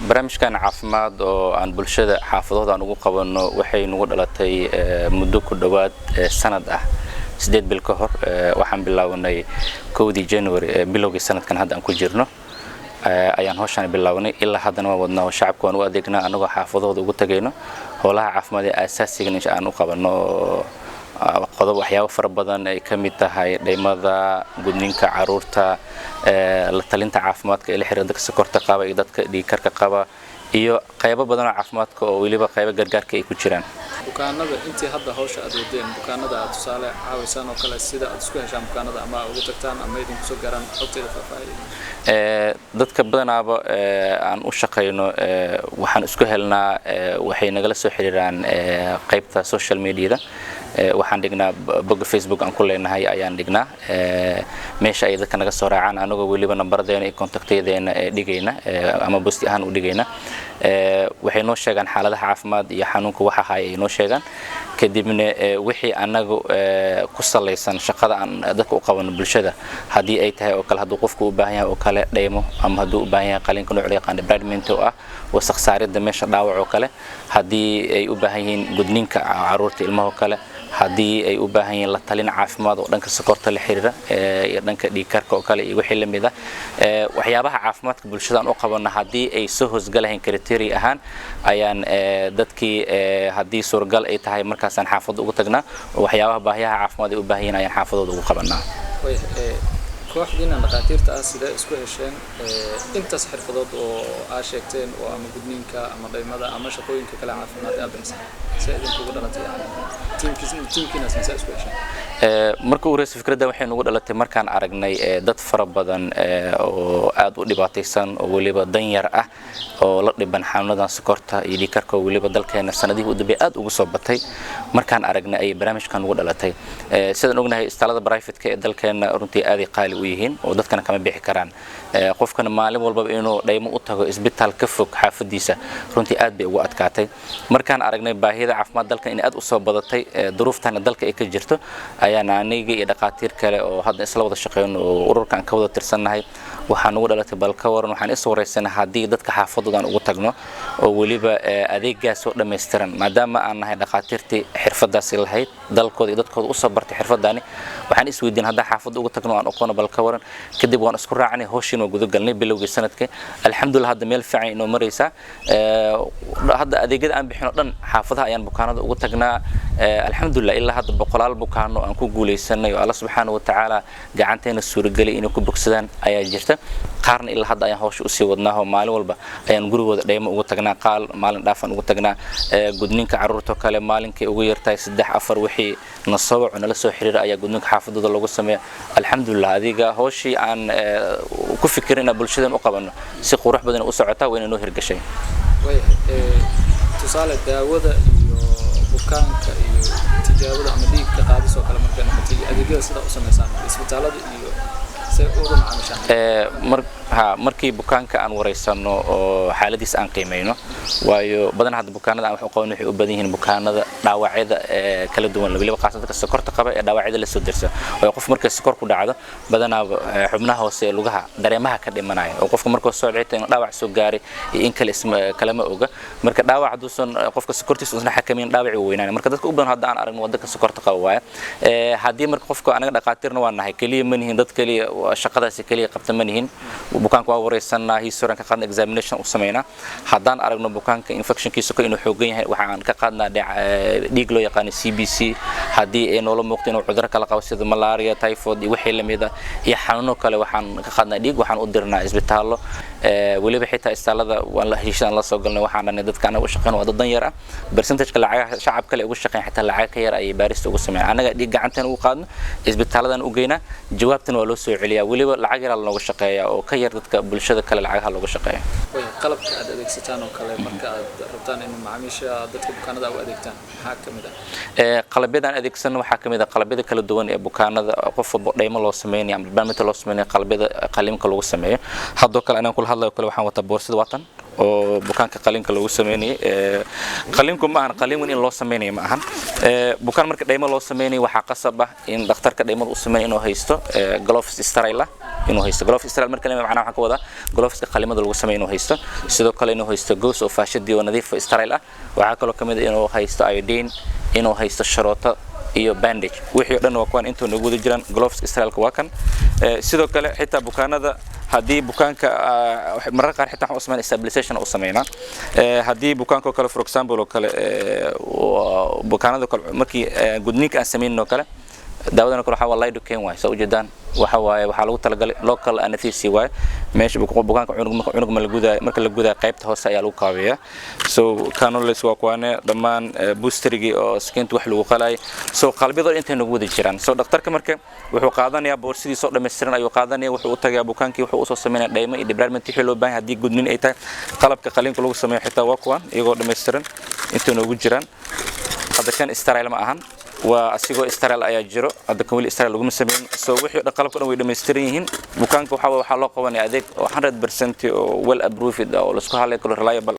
Barnaamijkan caafimaad oo aan bulshada xaafadooda aan ugu qabanno waxay nagu dhalatay muddo ku dhowaad sanad ah, 8 bil ka hor. Waxaan bilaabanay 1dii January, bilowgii sanadkan hadda aan ku jirno ayaan hawshaan bilaabanay. Ilaa haddana waan wadnaa oo shacabka waan u adeegnaa, anagoo xaafadahooda ugu tagayno howlaha caafimaad ee aasaasigan in aan u qabanno, qodob waxyaabo fara badan ay ka mid tahay dhaymada, gudniinka caruurta, la talinta caafimaadka ee la xiriira dadka sokorta qaba iyo dadka dhiigkarka qaba, iyo qaybo badan oo caafimaadka oo weliba qaybo gargaarka ay ku jiraan. Bukaanada intii hadda hawsha aad wadeen, bukaanada aad tusaale caawisaan oo kale, sida aad isku heshaan bukaanada ama ugu tagtaan ama idinku soo gaaraan, xogteeda faahfaahiya. Dadka badanaaba aan u shaqayno waxaan isku helnaa, waxay nagala soo xiriiraan qaybta social mediada. Waxaan dhignaa bogga Facebook aan ku leenahay ayaan dhignaa, meesha ay dadka naga soo raacaan, anagoo weliba nambaradeena iyo contactyadeena dhigayna ama post ahaan u dhigayna. Waxay noo sheegaan xaaladaha caafimaad iyo xanuunka waxa haya ay noo sheegaan. Kadibna wixii anagu ku salaysan shaqada aan dadka u qabano bulshada, haddii ay tahay oo kale hadduu qofku u baahan yahay oo kale dhaymo, ama hadduu u baahan yahay qaliinka nooc loo yaqaan debridement oo ah wasakh saaridda meesha dhaawac oo kale, haddii ay u baahan yihiin gudniinka caruurta ilmaha oo kale, haddii ay u baahan yihiin la talin caafimaad oo dhanka sokorta la xiriira iyo dhanka dhiigkarka oo kale iyo wixii la mid ah, waxyaabaha caafimaadka bulshada aan u qabano, haddii ay soo hoosgalahayn criteria ahaan, ayaan dadkii haddii suuragal ay tahay markaasaan xaafadda ugu tagnaa oo waxyaabaha baahiyaha caafimaad ay u baahan yihiin ayaan xaafadooda ugu qabanaa. Kooxdiina dhakhaatiirta ah sidee isku hesheen intaas xirfadood oo aa sheegteen, oo ama gudniinka ama dhaymada ama shaqooyinka kale caafimaad ee aad bixisaan? See idinkugu dhalatay, yani tiimkiinaas see isku hesheen? Marka ugu horeysa fikradda waxay nagu dhalatay markaan aragnay dad fara badan oo aad u dhibaataysan oo weliba danyar ah oo la dhiban xanuunadan sokorta iyo dhiigkarka, oo weliba dalkeena sanadihii u dambeeyay aad ugu soo batay. Markaan aragnay ayay barnaamijkan ugu dhalatay. Sidaan ognahay, isbitaalada private-ka ee dalkeena runtii aaday qaali u yihiin oo dadkana kama bixi karaan. Qofkana maalin walbaba inuu dhaymo u tago isbitaal ka fog xaafadiisa runtii aad bay ugu adkaatay. Markaan aragnay baahida caafimaad dalkan in aad u soo badatay, duruuftana dalka ay ka jirto, ayaan aniga iyo dhaqaatiir kale oo hadda isla wada shaqeyno oo ururka aan ka wada tirsannahay waxaa nagu dhalatay, bal ka waran, waxaan is wareysanay haddii dadka xaafadooda aan ugu tagno oo weliba adeegaas oo dhammaystiran, maadaama aan nahay dhaqaatiirtii xirfadaasi lahayd, dalkooda iyo dadkooda usoo bartay xirfadaani. Waxaan is weydiin haddaan xaafadda ugu tagno aan oqono, bal ka waran. Kadib waan isku raacnay, hawshiin waa guda galnay bilowgii sanadka. Alxamdulillah, hadda meel fiican inoo maraysaa. Hadda adeegyada aan bixino dhan xaafadaha ayaan bukaanada ugu tagnaa. Alxamdulillah, ilaa hadda boqolaal bukaano aan ku guuleysanay oo Alla subxaana wa tacaala gacanteena suuragelay inay ku bogsadaan ayaa jirta. Qaarna ilaa hadda ayaan hawsha usii wadnaa oo maalin walba ayaan gurigooda dhaymo ugu tagnaa, qaal maalin dhaafaan ugu tagnaa. Gudniinka carruurta oo kale, maalinkay ugu yartahay saddex afar wixii nasawaco nala soo xiriira ayaa gudniinka xaafadooda loogu sameeya. Alxamdulillah, adiga hawshii aan ku fikirin inaan bulshadan u qabanno si qurux badan u socotaa, wayna noo hirgashay. Waayahay, tusaale daawada iyo bukaanka iyo tijaabada ama dhiigka qaadis oo kale markay noqotay, iyo adeegyada sida u samaysaan isbitaalada iyo see uga macaamishaan? Mar ha markii bukaanka aan wareysano oo xaaladiisa aan qiimeyno, waayo badan hadda bukaanada aan wax u qaban waxay u badan yihiin bukaanada dhaawacyada kala duwan, weliba qaasatan dadka sokorta qaba ee dhaawacyada la soo dirsa. Waayo qof markay sokor ku dhacdo badanaa xubnaha hoose ee lugaha dareemaha ka dhimanaya, oo qofka markuu soo dhicita inuu dhaawac soo gaaray iyo in kale kalama oga. Marka dhaawac hadduusan qofka sokortiisa uusan xakameyn, dhaawaci wuu weynaanaya. Marka dadka u badan hadda aan aragno waa dadka sokorta qaba waaye. Haddii marka qofka, anaga dhaqaatiirna waa nahay, keliya ma nihin dad keliya shaqadaasi keliya qabta ma nihin. Bukaanka waa wareysanaa, history ka qaadna, examination u sameynaa. Haddaan aragno bukaanka infectionkiisa ko inuu xoogan yahay, waxaan ka qaadnaa dhiig loo yaqaano CBC. Haddii ay noola muuqdo inuu cudurro kala qabo sida malaria, typhoid iyo wixii lamid ah iyo xanuuno kale, waxaan ka qaadnaa dhiig, waxaan u dirnaa isbitaallo. Weliba xitaa isbitaallada waan la heshiishaan la soo galnay. Waxaan dhanay dadka anaga u shaqeyn waa dad danyar ah, percentageka lacagaha shacab kale ugu shaqeyn xitaa lacag ka yar ayay baarista ugu sameeyaan. Annaga dhiig gacanteen ugu qaadno, isbitaalladan u geynaa, jawaabtana waa loo soo celiyaa. Weliba lacag yaraa looga shaqeeyaa oo ka yar dadka bulshada kale lacagaha looga shaqeeya. Qalabka aad adeegsataan oo kale marka aad rabtaan in macaamiisha dadka bukaanada u adeegtaan, maxaa ka mid ah? Qalabyada aan adeegsano waxaa ka mid ah qalabyada kala duwan ee bukaanada qof walba dhaymo loo sameynayo ama barnaamijka loo sameynayo, qalabyada qalimka lagu sameeyo. Haddoo kale anaan kula hadlayo kale waxaan wataa boorsada waatan oo bukaanka qalinka lagu sameynayay. Qalinku ma ahan qalin weyn in loo sameynayo, ma ahan. Bukaan marka dhaymo loo sameynayo waxaa qasab ah in dhakhtarka dhaymada u sameynaya inuu haysto gloves sterile ah. inuu haysto. Gloves sterile marka lema macnaha waxaan ka wadaa gloveska qalimada lagu sameeyo inuu haysto. Sidoo kale inuu haysto gauze oo faashadii oo nadiif oo sterile ah. Waxaa kaloo kamid ah inuu haysto iodine, inuu haysto sharooto iyo bandage. Wixii oo dhan waa kuwan intuu nagu wada jiraan. Gloveska sterileka waa kan. Sidoo kale xitaa bukaanada, haddii bukaanka mararka qaar xitaa waxaan u sameynaa stabilization u sameynaa. Haddii bukaanka oo kale, for example oo kale, bukaanada kale markii gudniinka aan sameynin oo kale, daawadan oo kale waxaa waa lidocaine waay. Soo ujeedaan waxa waaye, waxaa lagu talagalay local anesthesia waaye. Meesha bukaanka cunug marka cunug ma la gudaayo, marka la gudaayo qaybta hoose ayaa lagu kaabeeyaa. So cannulas waa kuwaane dhammaan, boosterigii oo skinta wax lagu qalayay. So qalbyadoo intay nagu wada jiraan. So dhakhtarka marka wuxuu qaadanayaa boorsidiisoo dhammaystiran ayuu qaadanaya, wuxuu u tagayaa bukaankii, wuxuu usoo sameynaya dhaymo iyo debridement wixii loo baahan yahay. Haddii gudnin ay tahay, qalabka qaliinka lagu sameeyo xitaa waa kuwan iyagoo dhammaystiran intay noogu jiraan. Hadda kan sterile ma ahan, waa asigoo sterile ayaa jiro. Hadda kan weli sterile laguma sameyn. So wixii dhan, qalabka dhan way dhammaystiran yihiin. Bukaanka waxaa loo qabanaya adeeg oo 100% oo well approved ah oo laisku halay karo, reliable.